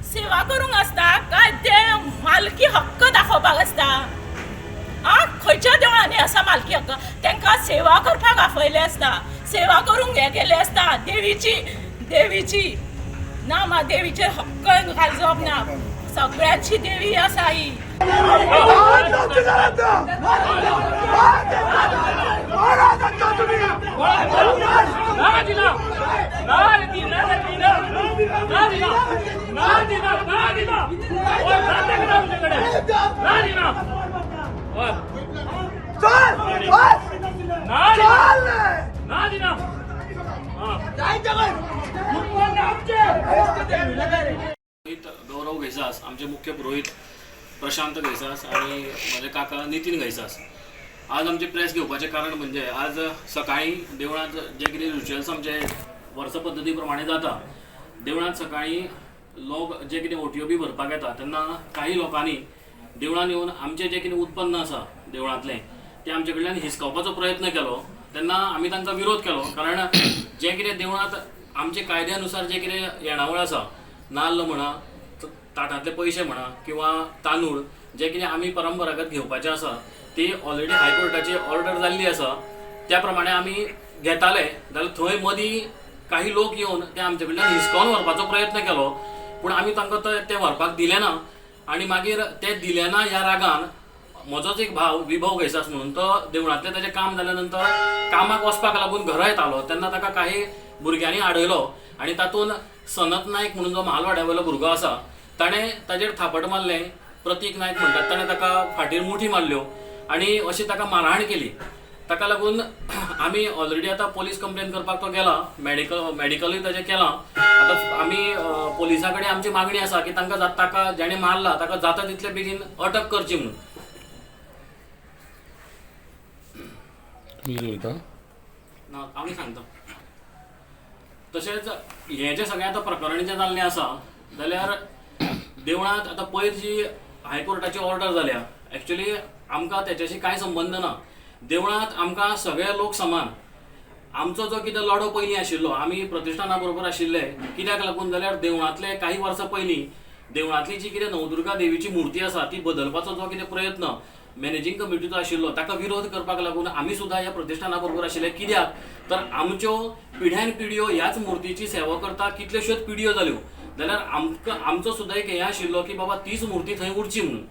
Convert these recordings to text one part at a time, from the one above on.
सेवा करूंक आसता काय ते मालकी हक्क दाखोवपाक आसता? आं, खंयच्या देवळांनी आसा मालकी हक्क? तांकां सेवा करपाक आपयले आसता, सेवा करूंक हें केलें आसता देवीची. देवीची ना मा देवीचेर हक्क घालचोप ना. सगळ्यांची देवी आसा ही. पुरोहित गौरव घैसास, आमचे मुख्य पुरोहित प्रशांत घैसास आणि म्हजे काका नितीन घैसास. आज आमची प्रेस घेवपाचें कारण म्हणजे आज सकाळी देवळांत जे कितें रिच्युअल्स आमचे वर्स पद्दती प्रमाणे जाता, देवळांत सकाळी लोक जे कितें ओटयो बी भरपाक येता तेन्ना काही लोकांनी देवळांत येवन आमचें जें कितें उत्पन्न आसा देवळांतलें तें आमचे कडल्यान हिसकावपाचो प्रयत्न केलो. तेन्ना आमी तांकां विरोध केलो, कारण जें कितें देवळांत आमचे कायद्या नुसार जें कितें येणावळ आसा, नाल्ल म्हणा, ताटांतले पयशे म्हणा किंवा तांदूळ, जे कितें आमी परंपरागत घेवपाचें आसा ती ऑलरेडी हायकोर्टाची ऑर्डर जाल्ली आसा, त्या प्रमाणे आमी घेताले. जाल्यार थंय मदीं काही लोक येवन ते आमचे कडल्यान हिसकावन व्हरपाचो प्रयत्न केलो, पूण आमी तांकां ते व्हरपाक दिले ना. आनी मागीर ते दिले ना ह्या रागान म्हजोच एक भाव विभव घैसास म्हणून, तो देवळांतलें ताजें काम जाल्या नंतर कामाक वचपाक लागून घरा येतालो तेन्ना ताका काही भुरग्यांनी आडयलो आनी तातूंत सनत नायक म्हणून जो महालवाड्या वयलो भुरगो आसा ताणें ताजेर थापट मारलें. प्रतीक नायक म्हणटात ताणें ताका फाटीर मुठी मारल्यो आनी अशी ताका मारहाण केली. ताका लागून आमी ऑलरेडी आतां पोलीस कंप्लेन करपाक तो गेला, मेडिकलूय ताजें केलां. आतां आमी पोलिसां कडेन आमची मागणी आसा की तांकां ताका जेणें मारला ताका जाता तितले बेगीन अटक करची म्हणून. तुमी कितें उलयता? ना, आमी सांगता. तशेंच हें जें सगळें आतां प्रकरण जें जाल्लें आसा जाल्यार देवळांत आतां पयर जी हायकोर्टाची ऑर्डर जाल्या, एक्चुली आमकां तेच्याशी कांय संबंद ना. देवळांत आमकां सगळे लोक समान. आमचो जो कितें लढो पयलीं आशिल्लो, आमी प्रतिश्ठाना बरोबर आशिल्ले, कित्याक लागून जाल्यार देवळांतले काही वर्सां पयलीं देवळांतली जी कितें नवदुर्गा देवीची मुर्ती आसा ती बदलपाचो जो कितें प्रयत्न मॅनेजींग कमिटीचो आशिल्लो ताका विरोध करपाक लागून आमी सुद्दां ह्या प्रतिश्ठाना बरोबर आशिल्ले. कित्याक तर आमच्यो पिढ्यान पिढयो ह्याच मुर्तीची सेवा करता, कितल्योश्योच पिढयो जाल्यो, जाल्यार आमकां आमचो सुद्दां एक हें आशिल्लो की बाबा तीच मुर्ती थंय उरची म्हणून.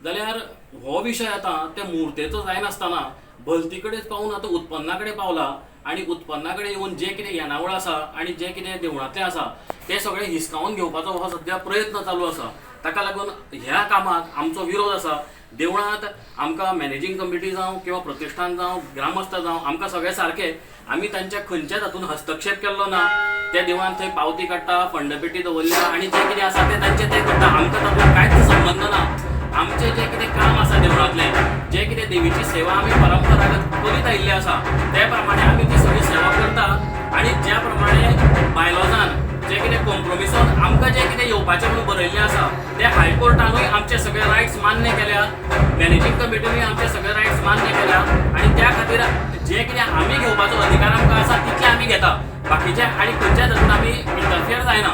जाल्यार हो विशय आतां त्या मुर्तेचो जायनासतना भलती कडेन पावून आतां उत्पन्ना कडेन पावला आनी उत्पन्ना कडेन येवन जें कितें येणावळ आसा आनी जें कितें देवळांतलें आसा तें सगळें हिसकावन घेवपाचो हो सद्या प्रयत्न चालू आसा. ताका लागून ह्या कामाक आमचो विरोध आसा. देवळांत आमकां मॅनेजींग कमिटी जावं किंवा प्रतिश्ठान जावं, ग्रामस्थ जावं, आमकां सगळे सारके. आमी तांच्या खंयच्याच हातून हस्तक्षेप केल्लो ना. त्या देवळांत थंय पावती काडटा, फंडपेटी दवरल्या आनी जें कितें आसा तें तांचें तें करता. आमकां तातूंत कांयच संबंद ना. आमचें जें कितें काम आसा देवळांतलें, जें कितें देवीची सेवा आमी परंपरागत करीत आयिल्ले आसा ते प्रमाणे आमी ती सगळी सेवा करता. आनी ज्या प्रमाणे बायलॉजान जें कितें कॉम्प्रोमिसान आमकां जें कितें येवपाचें म्हणून बरयल्लें आसा तें हायकोर्टानूय आमचे सगळे रायट्स मान्य केल्या, मॅनेजींग कमिटीनूय आमचे सगळे रायट्स मान्य केल्या आनी त्या खातीर जें कितें आमी घेवपाचो अधिकार आमकां आसा तितलें आमी घेता. बाकीचे आनी खंयच्याच हातून आमी इंटरफियर जायना.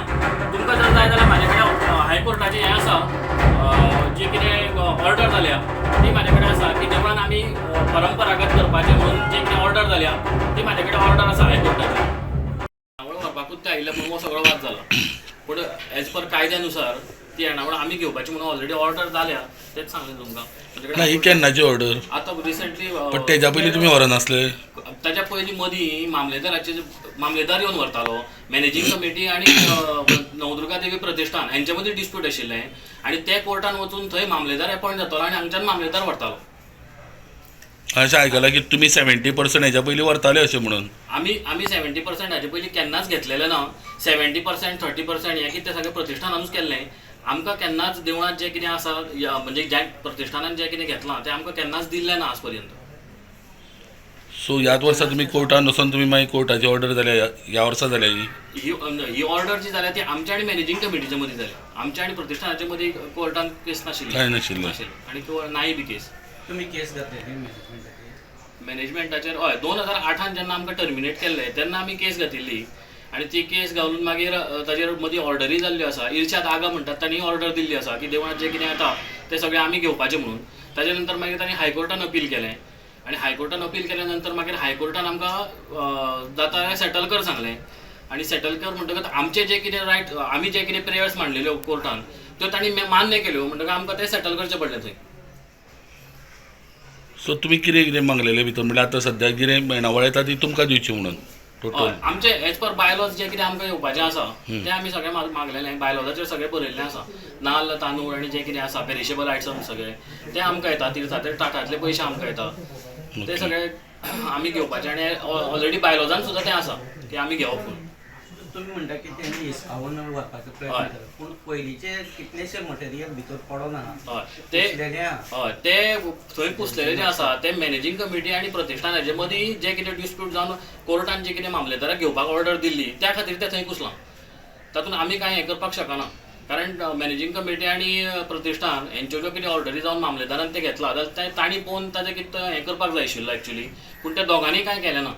तुमकां जर जाय जाल्यार म्हाजे कडेन हायकोर्टाचें हें आसा, जी कितें ऑर्डर जाल्या ती म्हाजे कडेन आसा की देवळान आमी परंपरागत करपाचें म्हणून जी कितें ऑर्डर जाल्या ती म्हाजे कडेन ऑर्डर आसा हायकोर्टाची. येणावळ व्हरपाकूच ते आयिल्ले म्हणून हो सगळो वाद जाला, पूण एज पर कायद्या नुसार ती येणावळ आमी घेवपाची म्हणून ऑलरेडी ऑर्डर जाल्या, तेच सांगलें तुमकां. ना, ही केन्नाची ऑर्डर? आतां रिसंटली. पण तेज्या पयलीं तुमी व्हरनासले? ताच्या पयलीं मदीं मामलेदाराचे, मामलेदार येवन व्हरतालो. मॅनेजींग कमिटी आनी नवदुर्गा देवी प्रतिश्ठान हेंचे मदीं डिस्प्यूट आशिल्लें आनी ते कोर्टान वचून थंय मामलेदार एपॉयंट जातालो आनी हांगच्यान मामलेदार व्हरतालो. अशें आयकलां की तुमी 70% हेज्या पयलीं व्हरताले अशें म्हणून. आमी आमी 70% हाजे पयलीं केन्नाच घेतलेलें ना. 70%, 30% हें कितें सगळें प्रतिश्ठानानूच केल्लें. आमकां केन्नाच देवळांत जें कितें आसा या म्हणजे ज्या प्रतिश्ठानान जें कितें घेतलां तें आमकां केन्नाच दिल्लें ना आज पर्यंत. सो ह्याच वर्सा तुमी कोर्टान वचोन तुमी मागीर कोर्टाची ऑर्डर जाल्या, ह्या वर्सा जाल्या ही? ही ही ऑर्डर जी जाल्या ती आमच्या आनी मॅनेजींग कमिटीच्या मदीं जाल्या. आमच्या आनी प्रतिश्ठानाच्या मदीं कोर्टान केस नाशिल्ली. कांय नाशिल्लें. नाशिल्लें आनी किंवा नाय बी केस. तुमी केस घातलेली मॅनेजमेंटाचेर? मॅनेजमेंटाचेर हय, 2008 जेन्ना आमकां टर्मिनेट केल्लें तेन्ना आमी केस घातिल्ली. आनी ती केस घालून मागीर ताजेर मदीं ऑर्डरी जाल्ल्यो आसा. इर्शाद आगा म्हणटात तांणी ऑर्डर दिल्ली आसा की देवळांत जें कितें येता तें सगळें आमी घेवपाचें म्हणून. ताजे नंतर मागीर तांणी हायकोर्टान अपील केलें आनी हायकोर्टान अपील केल्या नंतर मागीर हायकोर्टान आमकां जाता जाल्यार सेटल कर सांगलें आनी सेटल कर म्हणटकच आमचे जे कितें रायट, आमी जे कितें प्रेयर्स मांडलेल्यो कोर्टान त्यो तांणी मान्य केल्यो, म्हणटकच आमकां तें सेटल करचें पडलें थंय. सो तुमी कितें कितें मागलेलें भितर, म्हणल्यार आतां सद्याक कितें येणावळ येता ती तुमकां दिवची म्हणून टोटल? हय, आमचे एज पर बायलॉज जे कितें आमकां येवपाचें आसा तें आमी सगळें मागलेलें. बायलॉजाचेर सगळें बरयल्लें आसा, नाल्ल तांदूळ आनी जें कितें आसा पेरिशेबल आयटम सगळे ते आमकां येता, तिर्थाचे ताटांतले पयशे आमकां येता, ते सगळे आमी घेवपाचे आनी ऑलरेडी बायलॉजान सुद्दां तें आसा की आमी घेवप म्हणून. तुमी म्हणटा की तेणी हिसकावून व्हरपाचो प्रयत्न केलो, पूण पयलींचे कितलेशे मटेरियल भितर पडोना. हय, ते हय ते थंय पुसलेले जे आसा ते मॅनेजींग कमिटी आनी प्रतिश्ठान हाजे मदीं जे कितें डिस्प्यूट जावन कोर्टान जे कितें मामलेदाराक घेवपाक ऑर्डर दिल्ली त्या खातीर ते थंय कुसलां. तातूंत आमी कांय हें करपाक शकना, कारण मॅनेजींग कमिटी आनी प्रतिश्ठान हेंच्यो ज्यो कितें ऑर्डरी जावन मामलेदारान तें घेतलां जाल्यार तें तांणी पळोवन ताजें कितें हें करपाक जाय आशिल्लो एक्चुली, पूण त्या दोगांनी कांय केलें ना.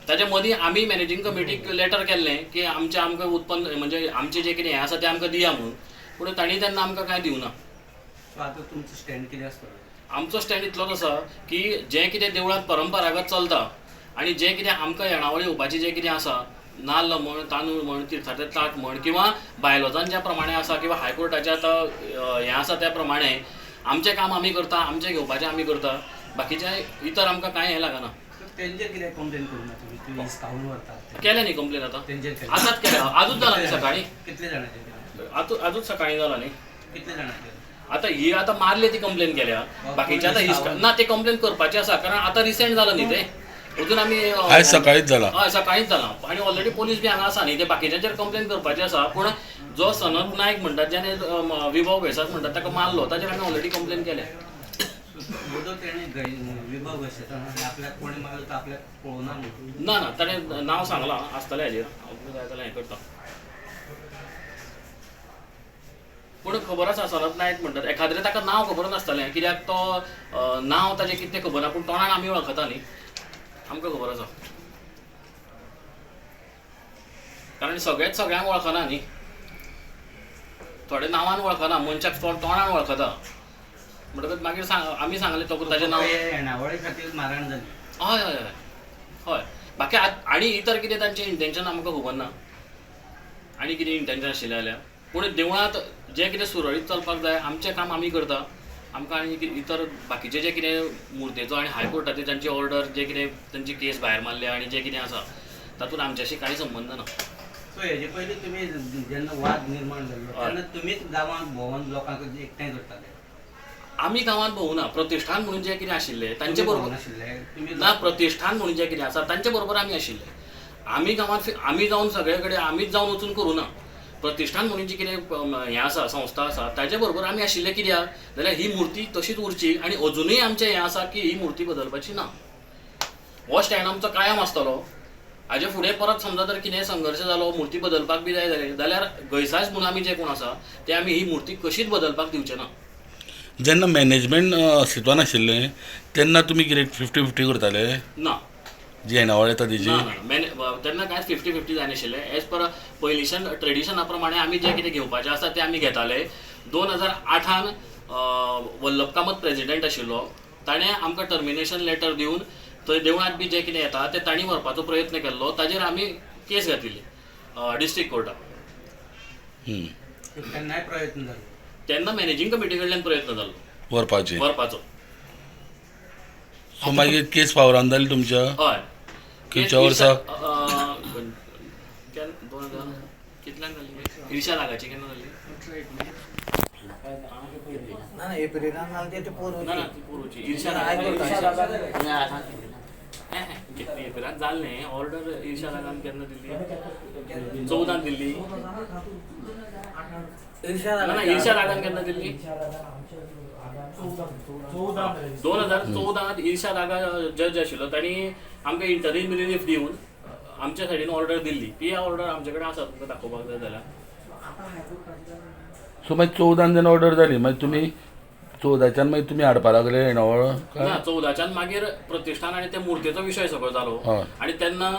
ताच्या मदीं आमी मॅनेजींग कमिटीक लेटर केल्लें की आमचें आमकां उत्पन्न म्हणजे आमचें जें कितें हें आसा तें आमकां दिया म्हणून, पूण तांणी तेन्ना आमकां कांय दिवना. सो आतां तुमचो स्टँड कितें आसतलो? आमचो स्टँड इतलोच आसा की जें कितें देवळांत परंपरागत चलता आनी जें कितें आमकां येणावळ येवपाची जें कितें आसा, नाल्ल म्हण, तांदूळ म्हण, तिर्थाचें ताट म्हण, किंवा बायलोजान ज्या प्रमाणे आसा किंवा हायकोर्टाचें आतां हें आसा त्या प्रमाणे आमचें काम आमी करता, आमचें घेवपाचें आमी करता, बाकीचें इतर आमकां कांय हें लागना. तेंचेर कितें कंप्लेन करूं ना तुमी? तुमी हिसकावून व्हरतात केलें न्ही कंप्लेन आतां? तेंचेर केलें. आतांच केलें, आजूच जाला न्ही सकाळीं. कितले जाणांचेर? आजूच सकाळीं जाला न्ही. कितले जाणांचेर? आतां ही आतां मारले ती कंप्लेन केल्या, बाकीचे आतां ना ते कंप्लेन करपाची आसा, कारण आतां रिसेंट जाला न्ही तें, अजून आमी आयज सकाळींच जाला. हय सकाळींच जाला आनी ऑलरेडी पोलीस बी हांगा आसा न्ही, ते बाकीच्यांचेर कंप्लेन करपाची आसा. पूण जो सनत नायक म्हणटात, ज्याने विभव घैसास म्हणटात ताका मारलो, ताचेर आमी ऑलरेडी कंप्लेन केल्या. विभव घैसास आपल्याक कोणी मारलो तो आपल्याक पळोवना म्हणून? ना ना, ताणें नांव सांगलां आसतलें हाजेर, हांव जाय जाल्यार हें करता, पूण खबर आसा सनत नायक म्हणटात एखाद्रें ताका नांव खबर नासतलें, कित्याक तो नांव ताजें कितें खबर ना, पूण तोंडान आमी वळखता न्ही, आमकां खबर आसा, कारण सगळेच सगळ्यांक वळखना न्ही, थोडे नांवान वळखना, मनशाक तोंडान वळखता, म्हणटकच मागीर आमी सांगलें तो ताजें नांव. येणावळी खातीर मारहाण जाली. हय हय हय हय, बाकी आनी इतर कितें तांचें इंटेंशन आमकां खबर ना, आनी कितें इंटेंशन आशिल्लें जाल्यार, पूण देवळांत जें कितें सुरळीत चलपाक जाय आमचें काम आमी करता, आमकां आनी इतर बाकीचें जें कितें मुर्तेचो आनी हायकोर्टाची तांची ऑर्डर जे कितें तांची केस भायर मारल्या आनी जें कितें आसा तातूंत आमच्याशी कांय संबंद ना. सो हेजे पयलीं तुमी जेन्ना वाद निर्माण जाल्लो तेन्ना तुमीच गांवांत भोंवन लोकांक एकठांय करताले? आमी गांवांत भोंवना, प्रतिश्ठान म्हणून जें कितें आशिल्लें तांचे बरोबर ना, प्रतिश्ठान म्हणून जें कितें आसा तांचे बरोबर आमी आशिल्ले. आमी गांवांत आमी जावन सगळे कडेन आमीच जावन वचून करूं ना, प्रतिश्ठान म्हणून जी कितें हें आसा संस्था आसा ताजे बरोबर आमी आशिल्ले, कित्याक जाल्यार ही मुर्ती तशीच उरची आनी अजुनूय आमचें हें आसा की ही मुर्ती बदलपाची ना, हो स्टँड आमचो कायम आसतलो. हाजे फुडें परत समजा जर कितेंय संघर्श जालो, मुर्ती बदलपाक बी जाय जालें जाल्यार घैसास म्हणून आमी जे कोण आसा ते आमी ही मुर्ती कशीच बदलपाक दिवचे ना. जेन्ना मॅनेजमेंट अस्तित्वान आशिल्लें तेन्ना तुमी कितें 50-50 करताले? ना, जी येणावळ येता तेजी ना ना, तेन्ना कांयच 50-50 जायनाशिल्लें. एज पर पयलींच्यान ट्रेडिशना प्रमाणे आमी जें कितें घेवपाचें आसा तें आमी घेताले. 2008 वल्लभ कामत प्रेजिडेंट आशिल्लो, ताणें आमकां टर्मिनेशन लेटर दिवन थंय देवळांत बी जें कितें येता तें तांणी व्हरपाचो प्रयत्न केल्लो, ताजेर आमी केस घातिल्ली डिस्ट्रिक्ट कोर्टाक. तेन्नाय प्रयत्न जालो? तेन्ना मॅनेजींग कमिटी कडल्यान प्रयत्न जाल्लो व्हरपाचो. सो मागीर केस फावरान जाली तुमच्या? हय. खंयच्या वर्सा? 2000 कितल्यांक जाली? इर्शा लागाची केन्ना जाली? ना एप्रिलान जाली ती ना ना, ती पोरूची इर्शा एप्रिलान जालें. ऑर्डर इर्शा लागान केन्ना दिल्ली? 14 दिल्ली. ना इर्शा लागान केन्ना दिल्ली? 2014 ईर्षा लागा जज आशिल्लो, तांणी आमकां इंटरीम रिलीफ दिवन आमच्या सायडीन ऑर्डर दिल्ली, ती ऑर्डर आमचे कडेन आसा, तुमकां दाखोवपाक जाय जाल्यार. सो मागीर 14 जेन्ना ऑर्डर जाली मागीर तुमी 14च्यान मागीर तुमी हाडपा लागले येणावळ? ना, 14च्यान मागीर प्रतिश्ठान आनी त्या मुर्तेचो विशय सगळो जालो आनी तेन्ना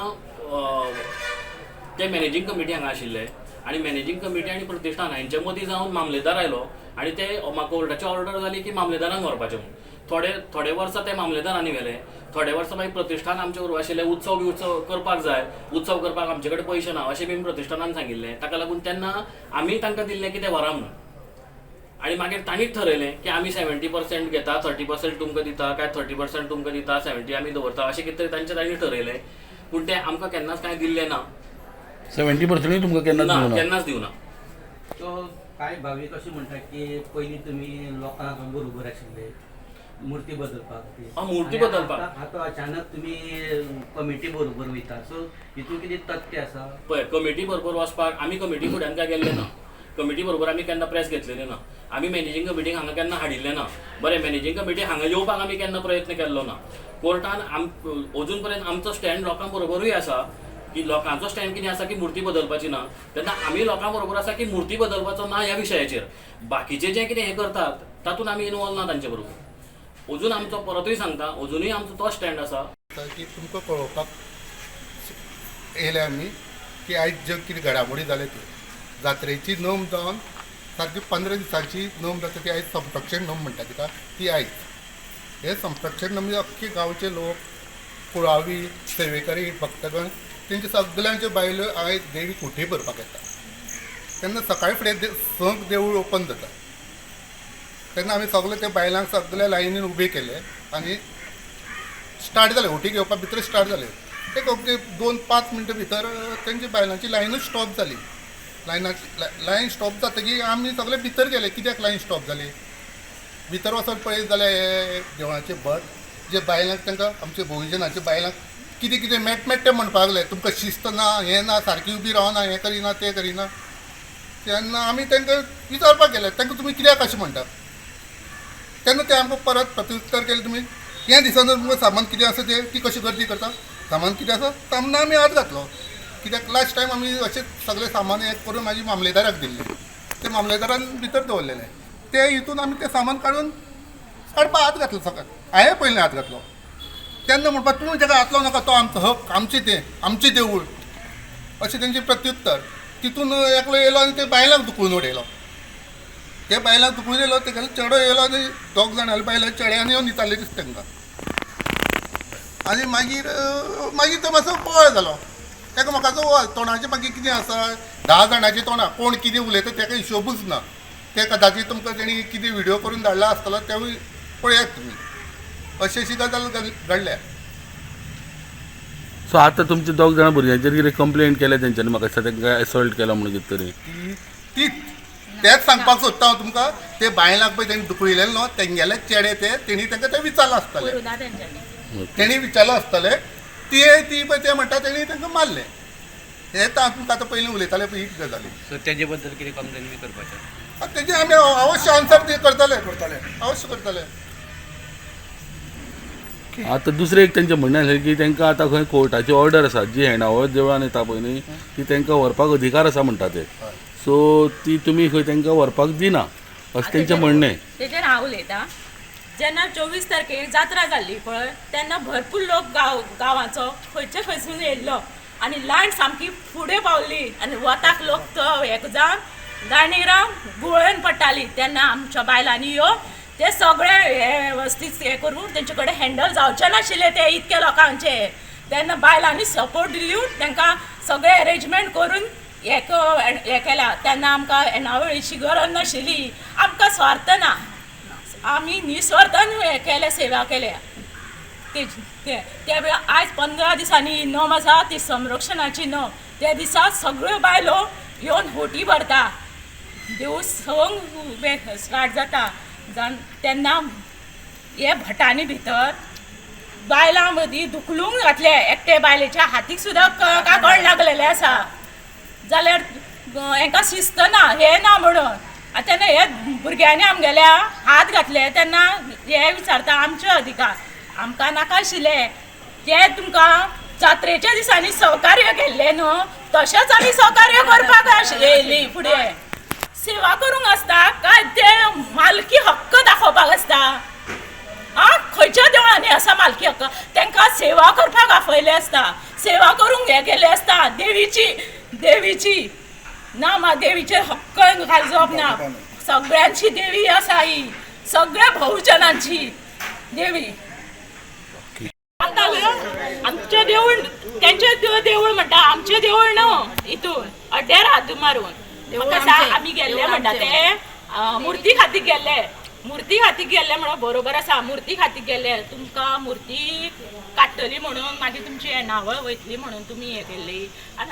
ते मॅनेजींग कमिटी हांगा आशिल्ले आनी मॅनेजींग कमिटी आनी प्रतिश्ठान हांचे मदीं जावन मामलेदार आयलो आनी ते कोर्टाची ऑर्डर जाली की मामलेदारान व्हरपाचें म्हणून. थोडे थोडे वर्सां ते मामलेदारांनी व्हेले, थोडे वर्सां मागीर प्रतिश्ठान आमचे बरोबर आशिल्ले उत्सव बी उत्सव करपाक जाय, उत्सव करपाक आमचे कडेन पयशे ना अशें बी प्रतिश्ठानान सांगिल्लें. ताका लागून तेन्ना आमी तांकां दिल्लें की ते व्हरा म्हणून. आनी मागीर तांणीच ठरयलें की आमी 70% घेता, 30% तुमकां दिता, काय 30% तुमकां दिता, 70 आमी दवरता, अशें कितें तरी तांचें तांणी ठरयलें. पूण तें आमकां केन्नाच कांय दिल्लें ना. 70% तुमकां केन्नाच ना, दिवना? केन्नाच दिवना. सो कांय भावीक अशें म्हणटा की पयलीं तुमी लोकांक बरोबर आशिल्ले मुर्ती बदलपाक खातीर. हा, मुर्ती आनी बदलपाक. आतां अचानक तुमी कमिटी बरोबर वयता, सो हितून कितें तथ्य आसा? पळय, कमिटी बरोबर वचपाक आमी कमिटी फुड्यान काय गेल्ले ना. कमिटी बरोबर आमी केन्ना प्रेस घेतलेले ना. आमी मॅनेजींग कमिटीक हांगा केन्ना हाडिल्लें ना. बरें, मॅनेजींग कमिटी हांगा येवपाक आमी केन्ना प्रयत्न केल्लो ना. कोर्टान अजून पर्यंत आमचो स्टँड लोकां बरोबरूय आसा की लोकांचो स्टँड कितें आसा की मुर्ती बदलपाची ना, तेन्ना आमी लोकां बरोबर आसा की मुर्ती बदलपाचो ना ह्या विशयाचेर. बाकीचे जे कितें हें करतात तातूंत आमी इनवॉल्व ना तांचे बरोबर. अजून आमचो, परतूय सांगता, अजुनूय आमचो तो स्टँड आसा. की तुमकां कळोवपाक येयले आमी की आयज ज्यो कितें घडामोडी जाल्या त्यो जात्रेची नोंद जावन सारकी 15 दिसांची नोंद जाता ती आयज संरक्षण नोंद म्हणटा तिका, ती आयज हे संरक्षण नोंद अख्खे गांवचे लोक, कुळावी, सेवेकरी, भक्तगण तेंचे सगल्यांच्यो बायलो आयज देवी कोठये भरपाक येता. तेन्ना सकाळी फुडें 6 देवूळ ओपन जाता तेन्ना आमी सगळे त्या बायलांक सगल्या लायनीन उबे केले आनी स्टार्ट जालें होटी घेवपा भितर स्टार्ट जालें. एक ओके 2-5 मिनटां भितर तेंची बायलांची लायनूच स्टॉप जाली. लायन स्टॉप जातकीर आमी सगळे भितर गेले. कित्याक लायन स्टॉप जाली? भितर वचून पळयत जाल्यार हे देवळाचे भट जे बायलांक तांकां आमचे बहुजनाचे बायलांक कितें कितें मेट मेट्टे म्हणपाक लागले, तुमकां शिस्त ना, हें ना, सारकी उबी रावना, हें करिना, तें करिना. तेन्ना आमी तांकां विचारपाक गेले, तांकां तुमी कित्याक अशें म्हणटा? तेन्ना ते आमकां परत प्रत्युत्तर केलें, तुमी हें दिसना तुमकां सामान कितें आसा तें, ती कशी गर्दी करता, सामान कितें आसा सामना आमी हात घातलो. कित्याक लास्ट टायम आमी अशेंच सगळें सामान हें करून मागीर मामलेदाराक दिल्लें, तें मामलेदारान भितर दवरलेलें. ते हितून आमी तें सामान काडून काडपाक हात घातलो. सकाळ हांवें पयलीं हात घातलो तेन्ना म्हणपाक तुमी ताका हात लावं नाका, तो आमचो हक, आमचें तें, आमचें देवूळ, अशें तेंचें प्रत्युत्तर. तितून एकलो येयलो आनी ते बायलांक दुखून उडयलो. ते बायलांक दुखून येयलो, तेगेलो चेडो येयलो आनी दोग जाणां बायलां चेड्यान येवन दिताले दिसता तांकां. आनी मागीर मागीर तो मातसो बोवाळ जालो, एकामेकाचो बोवाळ, तोंडाचें मागीर कितें आसा, 10 जाणांचें तोंडां, कोण कितें उलयता तेका हिशोबूच ना. ते कदाचीत तुमकां तेणी कितें व्हिडियो करून धाडला आसतलो तेवूय पळयात तुमी. अशी अशी गजाल घडल्या. सो आतां तुमचे दोग जाणां भुरग्यांचेर कितें कंप्लेंट केल्या तेंच्यांनी? म्हाका दिसता तांकां एसॉल्ट केला म्हणून कितें तरी. ती तेंच सांगपाक सोदता हांव तुमकां. ते बायलांक पळय तेणी दुखयलेलें न्हू, तेंगेले चेडे ते तेणी तांकां तें विचारलां आसतलें, तेणी विचारलां आसतलें, ते ती पळय ते म्हणटा तेणी तांकां मारलें. हें तर हांव तुमकां आतां पयलीं उलयतालें पळय हीच गजाली. सो तेजे बद्दल कितें कंप्लेन बी करपाचें? तेजें आमी अवश्य आन्सर ते करतले, अवश्य करतले. आतां दुसरें एक तेंचें म्हणणें आसलें की तांकां आतां खंय कोर्टाची ऑर्डर आसा, जी हेणावळ देवळान येता पळय न्ही, ती तांकां व्हरपाक अधिकार आसा म्हणटा ते. सो ती तुमी खंय तांकां व्हरपाक दिना अशें तेंचें म्हणणें. तेजेर हांव उलयतां. जेन्ना 24 तारखेक जात्रा जाल्ली पळय तेन्ना भरपूर लोक गांवाचो खंयचे खंयसून येयल्लो आनी लायन सामकी फुडें पावली आनी वताक लोक तो हेक जावन गाणिरां गुळोवन पडटाली. तेन्ना आमच्या बायलांनी यो ते सगळे हे वेवस्थीत हे करून तेंचे कडेन हँडल जावचे नाशिल्ले ते इतके लोकांचे. तेन्ना बायलांनी सपोर्ट दिवन तांकां सगळे अरेंजमेंट करून हे केल्या. तेन्ना आमकां येणावळीची गरज नाशिल्ली, आमकां स्वार्थ ना, आमी निस्वार्थान हें केलें, सेवा केल्या. त्या वेळार आयज 15 दिसांनी नोम आसा ती संरक्षणाची नोम. त्या दिसा सगळ्यो बायलो येवन होटी भरता, देवूळ 6 स्टार्ट जाता. जावन तेन्ना हे भटांनी भितर बायलां मदीं धुकलूंक घातले, एकटे बायलेच्या हातीक सुद्दां काकड लागलेलें आसा. जाल्यार हेंकां शिस्त ना, हें ना म्हणून आतां तेन्ना हे भुरग्यांनी आमगेल्या हात घातले तेन्ना हे विचारता आमचे अधिकार आमकां नाका आशिल्ले. ते तुमकां जात्रेच्या दिसांनी सहकार्य केल्लें न्हू, तशेंच आमी सहकार्य करपाक येयली फुडें. सेवा करूंक आसता काय ते मालकी हक्क दाखोवपाक आसता? आं, खंयच्या देवळांनी आसा मालकी हक्क? तांकां सेवा करपाक आपयले आसता, सेवा करूंक हे केल्ले आसता. देवीची देवीची ना, मा देवीचेर हक्क घालप ना. सगळ्यांची देवी आसा ही, सगळ्या बहुजनांची देवी. आमचें देवूळ तेंचें देवूळ म्हणटा, आमचें देवूळ न्हू. हितून अड्ड्यार हात मारून आमी गेल्ले म्हणटा ते मुर्ती खातीर गेल्ले, मुर्ती खातीर गेल्ले म्हणून बरोबर आसा. मुर्ती खातीर गेल्ले, तुमकां मुर्ती काडटली म्हणून मागीर तुमची येणावळ वयतली म्हणून तुमी हें केल्ली. आनी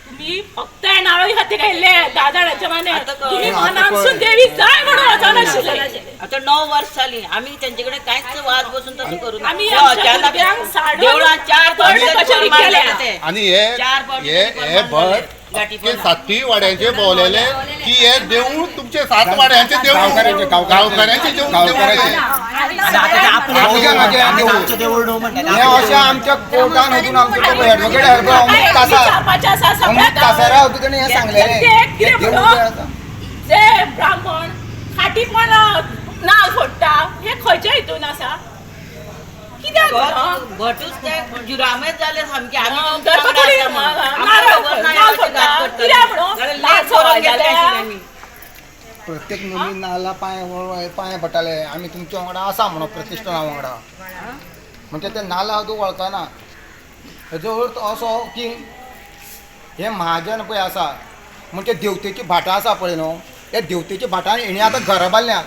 तुमी फक्त येणावळी खातीर गेल्ले 10 जाणांच्या माने. तुमी मनानसून देवी जाय म्हणून वचनाशिल्ले. आता 9 वर्ष जाली आमी तेंचे कडेन कांयच वाद बसून तसो करूं. आमी देवळां आनी हे भट सातय वाड्यांचे भोवलेले की हे देवूळ तुमचे 7 वाड्यांचे देवूळ, गांवकऱ्यांचे देवूळ. अशें आमच्या कोर्टान वचून आमचे एडवोकेट अमूक कासारा होतो तेणी हें सांगलेलें. जे ब्राह्मण खाटीपण नाल फोडटा हे खंयच्या हितून आसा? कित्याक भटूच ते जुरामेच जाले सामके. आमी प्रत्येक नमी नाल्ला पांय पांय पडटाले आमी तुमच्या वांगडा आसा म्हणून प्रतिश्ठाना वांगडा. म्हणजे ते नाल्ला तूं वळखना. हेजो अर्थ असो की हे महाजन पळय आसा म्हणजे देवतेची भाटां आसा पळय न्हू, ह्या देवतेच्या भाटान हेणी आतां घरां बांदल्या.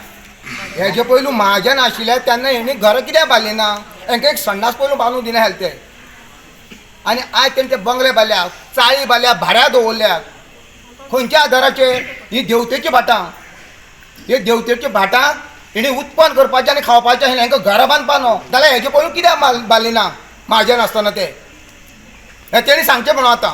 हेजे पयलू महाजन आशिल्ले तेन्ना हेणी घरां कित्याक बांदली ना? हेंकां एक संडास पयलू बांदूंक दिना आसले ते. आनी आयज तेंचे बंगले बांदल्या, चाळी बांदल्या, भाड्या दवरल्यात. खंयच्या आदाराचेर? ही देवतेची भाटां, हे देवतेच्या भाटां हेणी उत्पन्न करपाचें आनी खावपाचें आशिल्लें. हेंकां घरां बांदपा न्हू जाल्यार हेजे पयलू कित्याक बांदली ना महाजन आसतना ते? हें तेणी सांगचें म्हणून आतां.